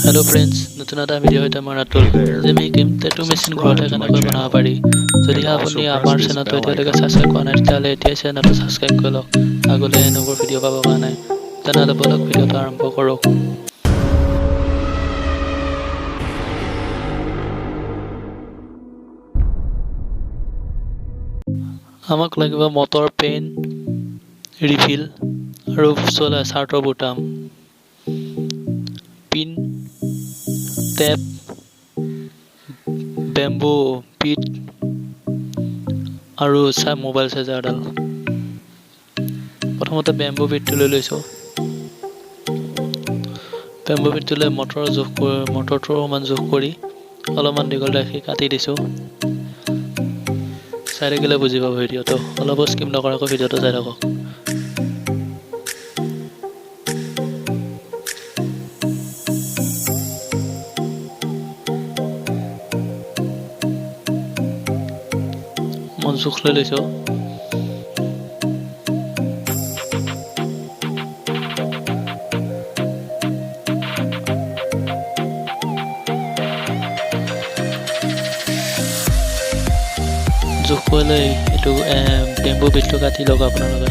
Hello' friends, নতুন এটা video' সৈতে মই ৰাতুল। আজি আমি শিকিম টেটু মেচিন ঘৰতে কেনেকৈ বনাব পাৰি। যদিহে আপুনি আমাৰ চেনেলটো এতিয়ালৈকে ছাবস্ক্ৰাইব কৰা নাই, তেতিয়াহ'লে এতিয়াই চেনেলটো ছাবস্ক্ৰাইব কৰি লওক, আগলৈ এনেবোৰ ভিডিঅ' পাবৰ কাৰণে। তেনেহ'লে ব'লক, ভিডিঅ'টো আৰম্ভ কৰোঁ। আমাক লাগিব মটৰ, পেইন, ৰিফিল আৰু চাৰ্টৰ বুটাম, পিন, টেপ, বেম্বু বিট আৰু মোবাইল চাৰ্জাৰডাল। প্ৰথমতে বেম্বু বিটটো লৈ লৈছোঁ। বেম্বু বিটটো লৈ মটৰৰ জোখ কৰি, মটৰটোৰ সমান জোখ কৰি অলপমান দীঘল ৰাখি কাটি দিছোঁ। চাই থাকিলে বুজি পাব ভিডিঅ'টো, অলপো স্কিপ নকৰাকৈ ভিডিঅ'টো চাই থাকক। মই জোখ লৈ লৈছোঁ। জোখ কৰি লৈ এইটো বেম্বু বিটটো কাটি লওক আপোনালোকে।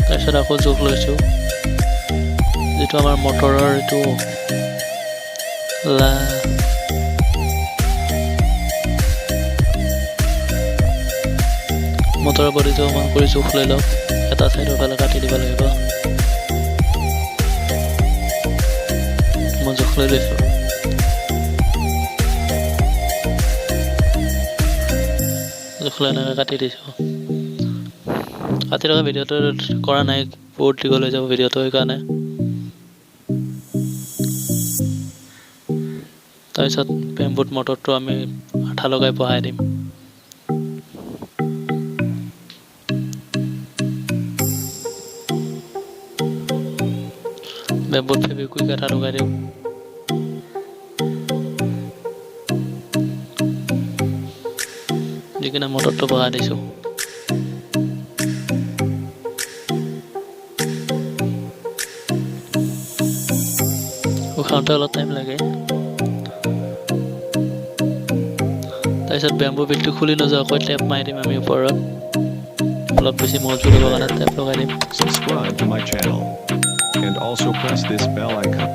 তাৰপিছত আকৌ জোখ লৈছোঁ, যিটো আমাৰ মটৰৰ এইটো লা মটৰৰ বডিটো সমান কৰি জোখ লৈ লওক। এটা চাইডৰ ফালে কাটি দিব লাগিব। মই জোখ লৈ লৈছোঁ। জোখ লৈ এনেকৈ কাটি দিছোঁ। কাটি থকা ভিডিঅ'টো কৰা নাই, বহুত দীঘল হৈ যাব ভিডিঅ'টো, সেইকাৰণে। তাৰপিছত বেম্বুত মটৰটো আমি আঠা লগাই বহাই দিম। বেম্বুত ফেভিকুইক আঠা লগাই দিওঁ। দি কিনে মটৰটো বহাই দিছোঁ। উখাওঁতে অলপ টাইম লাগে। তাৰপিছত বেম্বু বিটটো খুলি নোযোৱাকৈ টেপ মাৰি দিম আমি ওপৰত, অলপ বেছি মজবুত হ'বৰ কাৰণে টেপ লগাই দিম। Subscribe to my channel and also press this bell icon.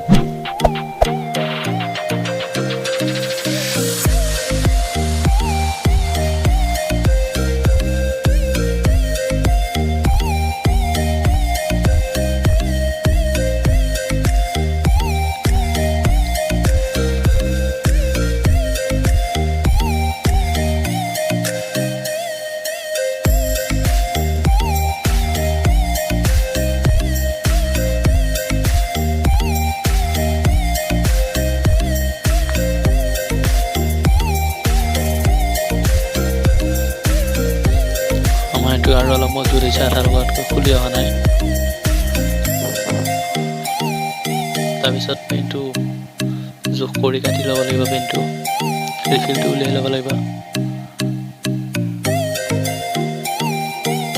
আমাৰ এইটো আৰু অলপ মজবুত হৈছে, আঠাৰ লগাতকৈ খুলি অহা নাই। তাৰপিছত পেইনটো জোখ কৰি কাটি ল'ব লাগিব। পেইনটো ৰিফিলটো উলিয়াই ল'ব লাগিব।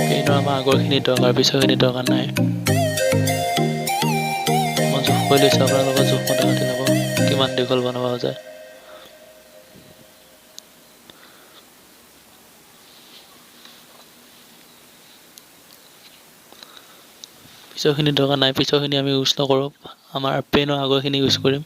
পেইনৰ আমাৰ আগৰখিনি দৰকাৰ, পিছৰখিনি দৰকাৰ নাই। মই জোখ কৰি লৈছোঁ, আপোনালোকৰ জোখমতে কাটি ল'ব, কিমান দীঘল বনাব যায়। পিছৰখিনি দৰকাৰ নাই, পিছৰখিনি আমি ইউজ নকৰোঁ, আমাৰ পেইনৰ আগৰখিনি ইউজ কৰিম।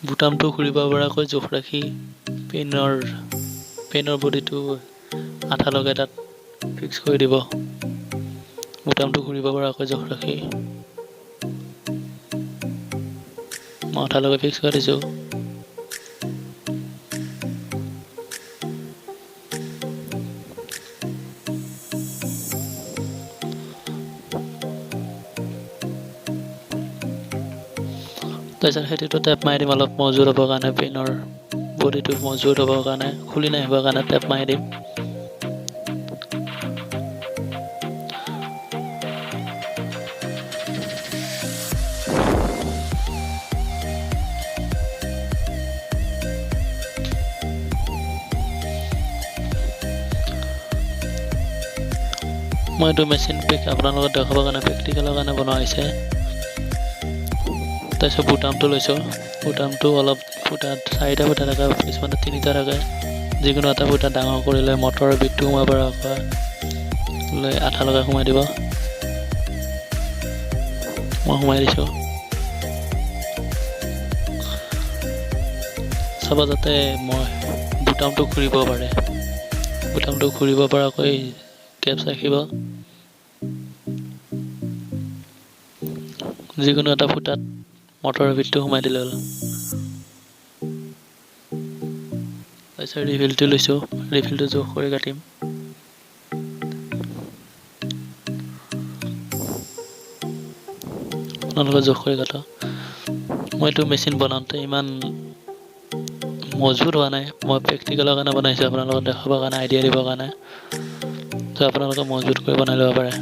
বুটামটো ঘূৰিব পৰাকৈ জোখ ৰাখি পেইনৰ বডিটো আঠা লগাই তাত ফিক্স কৰি দিব। বুটামটো ঘূৰিব পৰাকৈ জোখ ৰাখি মই আঠা লগাই ফিক্স কৰি দিছোঁ। তাৰপিছত সেইটোতো টেপ মাৰি দিম, অলপ মজবুত হ'বৰ কাৰণে, পেইনৰ বডিটো মজবুত হ'বৰ কাৰণে, খুলি নাহিবৰ কাৰণে টেপ মাৰি দিম। মই এইটো মেচিন আপোনালোকক দেখুৱাবৰ কাৰণে, প্ৰেক্টিকেলৰ কাৰণে বনোৱা হৈছে। তাৰপিছত বুটামটো লৈছোঁ। বুটামটো অলপ ফুটা, চাৰিটা ফুটা থাকে, কিছুমানে তিনিটা থাকে। যিকোনো এটা ফুটা ডাঙৰ কৰি লৈ মটৰৰ বিটটো সোমাব পৰাকৈ লৈ আঠা লগাই সোমাই দিব। মই সোমাই দিছোঁ। চাব যাতে মই বুটামটো ঘূৰিব পাৰে। বুটামটো ঘূৰিব পৰাকৈ কেপছ ৰাখিব। যিকোনো এটা ফুটাত মটৰৰ বিটটো সোমাই দিলে হ'ল। তাৰপিছত ৰিফিলটো লৈছোঁ। ৰিফিলটো জোখ কৰি কাটিম। আপোনালোকে জোখ কৰি কাটক। মই এইটো মেচিন বনাওঁতে ইমান মজবুত হোৱা নাই, মই প্ৰেক্টিকেলৰ কাৰণে বনাইছোঁ, আপোনালোকক দেখাবৰ কাৰণে, আইডিয়া দিবৰ কাৰণে। ত' আপোনালোকে মজবুত কৰি বনাই ল'ব পাৰে।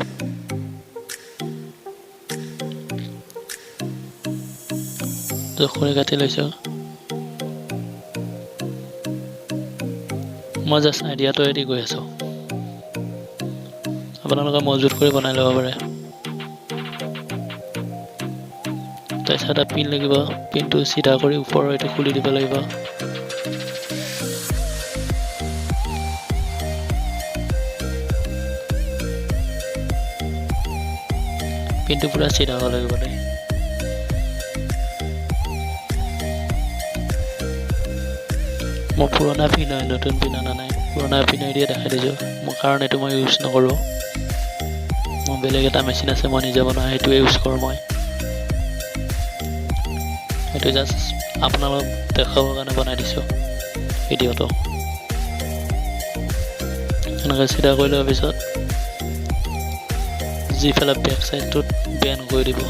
জোখ কৰি কাটি লৈছোঁ। মই জাষ্ট আইডিয়াটোৱেদি গৈ আছোঁ, আপোনালোকে মজবুত কৰি বনাই ল'ব পাৰে। তাৰপিছত এটা পিন লাগিব, পিনটো চিধা কৰি ওপৰৰ এইটো খুলি দিব লাগিব। পিনটো পূৰা চিধা হ'ব লাগিব দেই। মই পুৰণা পিন হয়, নতুন পিন অনা নাই, পুৰণা পিনেদিয়ে দেখাই দিছোঁ মই, কাৰণ এইটো মই ইউজ নকৰোঁ। মোৰ বেলেগ এটা মেচিন আছে, মই নিজে বনোৱা, সেইটোৱে ইউজ কৰোঁ মই। সেইটো জাষ্ট আপোনালোকক দেখুৱাবৰ কাৰণে বনাই দিছোঁ ভিডিঅ'টো। এনেকৈ চিধা কৰি লোৱাৰ পিছত যিফালে বেক চাইডটোত বেণ্ড কৰি দিব,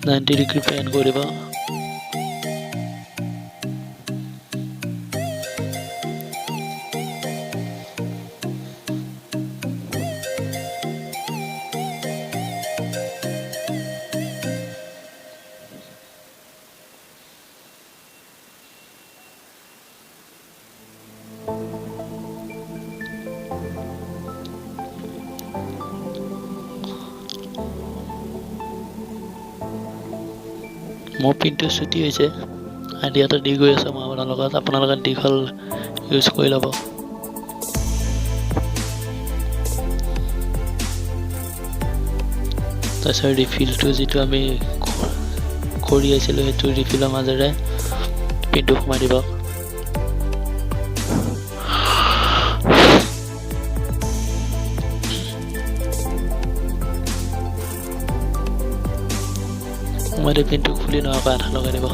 90 ডিগ্ৰী বেণ্ড কৰি দিব। মোৰ পিনটো চুটি হৈছে, আইডিয়াটো দি গৈ আছোঁ মই আপোনালোকক, আপোনালোকে দীঘল ইউজ কৰি ল'ব। তাৰপিছত ৰিফিলটো যিটো আমি কৰি আছিলোঁ, সেইটো ৰিফিলৰ মাজেৰে পিনটো সোমাই দিব। মই এতিয়া পিনটো খুলি নোহোৱাকৈ আঠা লগাই দিব।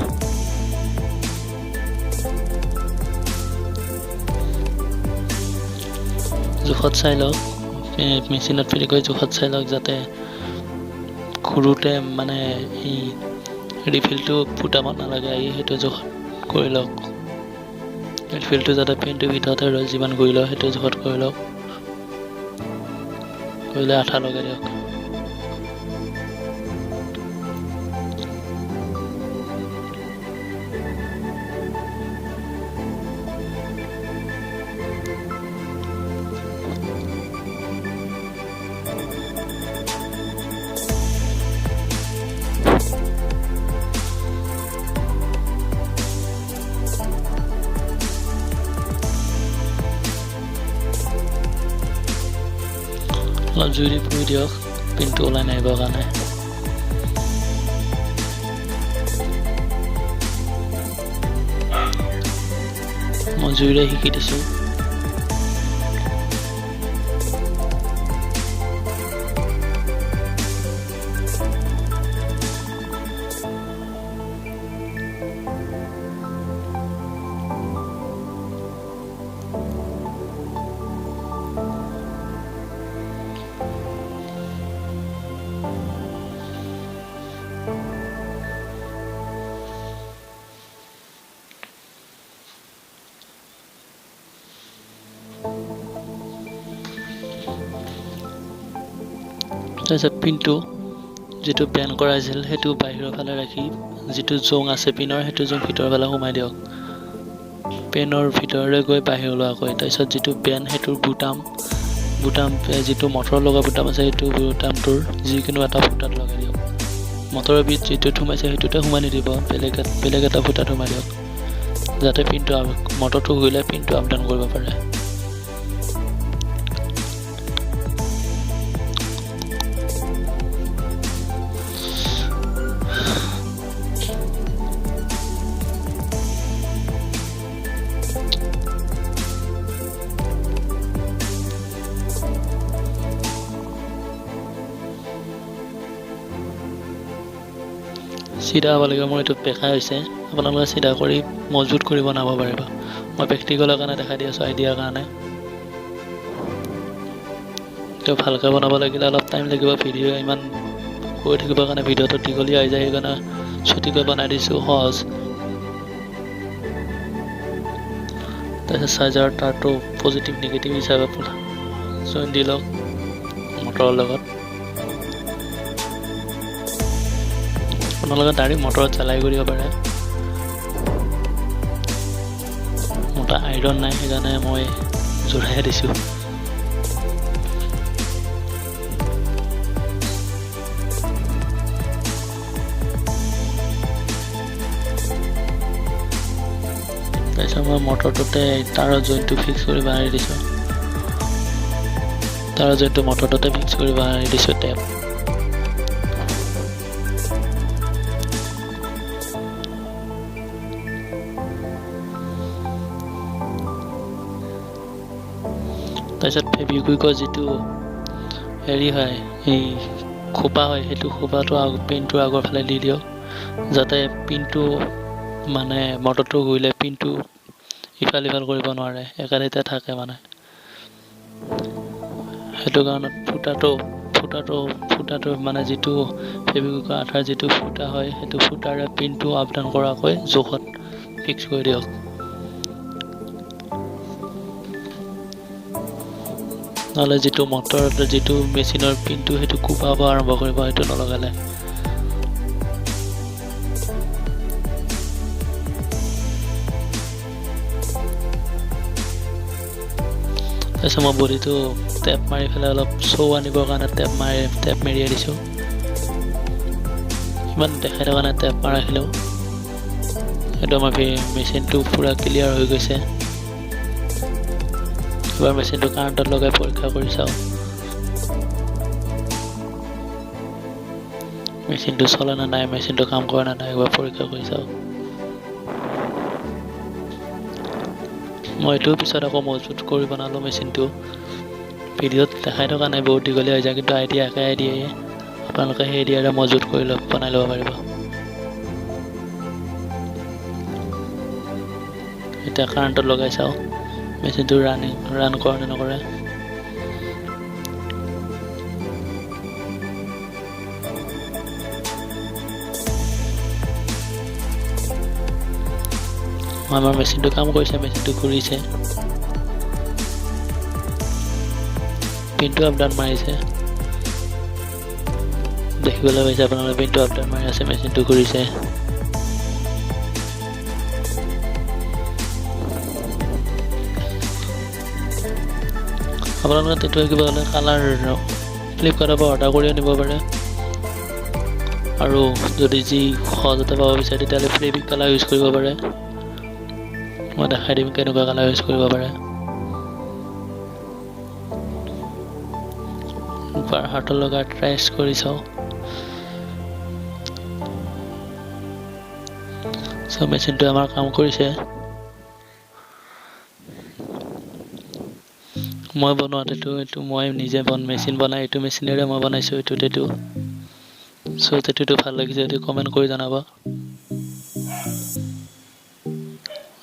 জোখত চাই লওক, মেচিনত ফিট কৰি জোখত চাই লওক যাতে ঘূৰোঁতে এই ৰিফিলটো ফুটাব নালাগে আহি, সেইটো জোখত কৰি লওক। ৰিফিলটো যাতে পিনটোৰ ভিতৰতে ৰয়, যিমান ঘূৰি লওক সেইটো জোখত কৰি লওক। কৰিলে আঠা লগাই দিয়ক। অলপ জুই দি পুৰি দিয়ক পিনটো ওলাই নাহিবৰ কাৰণে। মই জুইৰে শিকি দিছোঁ। তাৰপিছত পিনটো যিটো বেণ্ড কৰা হৈছিল সেইটো বাহিৰৰ ফালে ৰাখি যিটো জোং আছে পিনৰ সেইটো জোং ভিতৰৰ ফালে সোমাই দিয়ক। পেনৰ ভিতৰলৈ গৈ বাহিৰ ওলোৱাকৈ। তাৰপিছত যিটো পেন সেইটোৰ বুটাম বুটাম যিটো মটৰ লগা বুটাম আছে সেইটো বুটামটোৰ যিকোনো এটা ফুটাত লগাই দিয়ক। মটৰৰ বিট যিটোত সোমাইছে সেইটোতে সোমাই নিদিব, বেলেগ এটা ফুটাত সোমাই দিয়ক, যাতে পিনটো মটৰটো ঘূৰিলে পিনটো আপ ডাউন কৰিব পাৰে। চিধা হ'ব লাগিব। মোৰ এইটো বেকা হৈছে, আপোনালোকে চিধা কৰি মজবুত কৰি বনাব পাৰিব। মই প্ৰেক্টিকেলৰ কাৰণে দেখাই দি আছোঁ, আইডিয়াৰ কাৰণে। এইটো ভালকৈ বনাব লাগিলে অলপ টাইম লাগিব, ভিডিঅ' ইমান কৰি থাকিবৰ কাৰণে ভিডিঅ'টো দীঘলীয়া হৈ যায়, সেইকাৰণে চুটিকৈ বনাই দিছোঁ, সহজ। তাৰপিছত চাৰ্জাৰ তাৰটো পজিটিভ নিগেটিভ হিচাপে জইন দি লওক মটৰৰ লগত। আপোনালোকে ডাইৰেক্ট মটৰত জ্বালাই কৰিব পাৰে। মোৰ তাত আইৰণ নাই, সেইকাৰণে মই জোৰাই দিছোঁ। তাৰপিছত মই মটৰটোতে তাৰৰ জইনটো ফিক্স কৰি বনাই দিছোঁ। তাৰৰ জইনটো মটৰটোতে ফিক্স কৰি বনাই দিছোঁ টেপ। তাৰপিছত ফেভিকুইকৰ যিটো হেৰি হয়, এই খোপা হয়, সেইটো খোপাটো পিনটোৰ আগৰ ফালে দি দিয়ক, যাতে পিনটো মানে মটৰটো ঘূৰিলে পিনটো ইফাল সিফাল কৰিব নোৱাৰে, একেঠাইতে থাকে মানে। সেইটো কাৰণত ফুটাটো মানে যিটো ফেভিকুইকৰ আঠাৰ যিটো ফুটা হয়, সেইটো ফুটাৰে পিনটো আপ ডাউন কৰাকৈ জোখত ফিক্স কৰি দিয়ক। নহ'লে যিটো মটৰ যিটো মেচিনৰ পিনটো সেইটো কোবাব আৰম্ভ কৰিব সেইটো নলগালে। তাৰপিছত মই বডিটো টেপ মাৰি পেলাই অলপ শ্ব' আনিবৰ কাৰণে টেপ মেৰিয়াই দিছোঁ। ইমান দেখাই থকা নাই টেপ মাৰা ৰাখিলেও। সেইটো আমাৰ মেচিনটো পূৰা ক্লিয়াৰ হৈ গৈছে। এবাৰ মেচিনটো কাৰেণ্টত লগাই পৰীক্ষা কৰি চাওঁ মেচিনটো চলে নে নাই, মেচিনটো কাম কৰে নে নাই, একবাৰ পৰীক্ষা কৰি চাওঁ। মই এইটো পিছত আকৌ মজবুত কৰি বনালোঁ মেচিনটো। ভিডিঅ'ত দেখাই থকা নাই, বহুত দীঘলীয়া হৈ যায়, কিন্তু আইডিয়া একে আইডিয়াই, আপোনালোকে সেই আইডিয়াৰে মজবুত কৰি বনাই ল'ব পাৰিব। এতিয়া কাৰেণ্টত লগাই চাওঁ মেচিনটো ৰান কৰে নে নকৰে। আমাৰ মেচিনটো কাম কৰিছে, মেচিনটো ঘূৰিছে, পিনটো আপ ডাউন মাৰিছে, দেখিবলৈ পাইছে আপোনালোকে পিনটো আপ ডাউন মাৰি আছে, মেচিনটো ঘূৰিছে। আপোনালোকে টেটু আঁকিব হ'লে কালাৰ ফ্লিপকাৰ্টৰ পৰা অৰ্ডাৰ কৰিও নিব পাৰে, আৰু যদি যি সহজতে পাব বিচাৰে তেতিয়াহ'লে ফেব্ৰিক কালাৰ ইউজ কৰিব পাৰে। মই দেখাই দিম কেনেকুৱা কালাৰ ইউজ কৰিব পাৰে। এবাৰ হাতত লগাই ট্ৰেছ কৰি চাওঁ। চ' মেচিনটোৱে আমাৰ কাম কৰিছে। মই বনোৱা টেটু এইটো মই নিজে মেচিন বনাই এইটো মেচিনেৰে মই বনাইছোঁ এইটো টেটু। চ' টেটুটো ভাল লাগিছে যদি কমেণ্ট কৰি জনাব।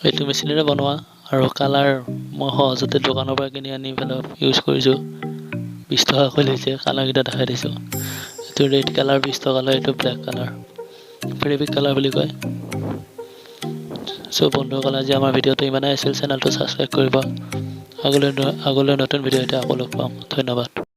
এইটো মেচিনেৰে বনোৱা আৰু কালাৰ মই সহজতে দোকানৰ পৰা কিনি আনি পেলাই ইউজ কৰিছোঁ। 20 টকাকৈ লৈছে, কালাৰকেইটা দেখাই দিছোঁ। এইটো ৰেড কালাৰ 20 টকা লয়, এইটো ব্লেক কালাৰ, ফেব্ৰিক কালাৰ বুলি কয়। চ' বন্ধুসকল, আজি আমাৰ ভিডিঅ'টো ইমানেই আছিল। চেনেলটো ছাবস্ক্ৰাইব কৰিব। আগলৈ নতুন ভিডিঅ' এতিয়া আকৌ লগ পাম। ধন্যবাদ।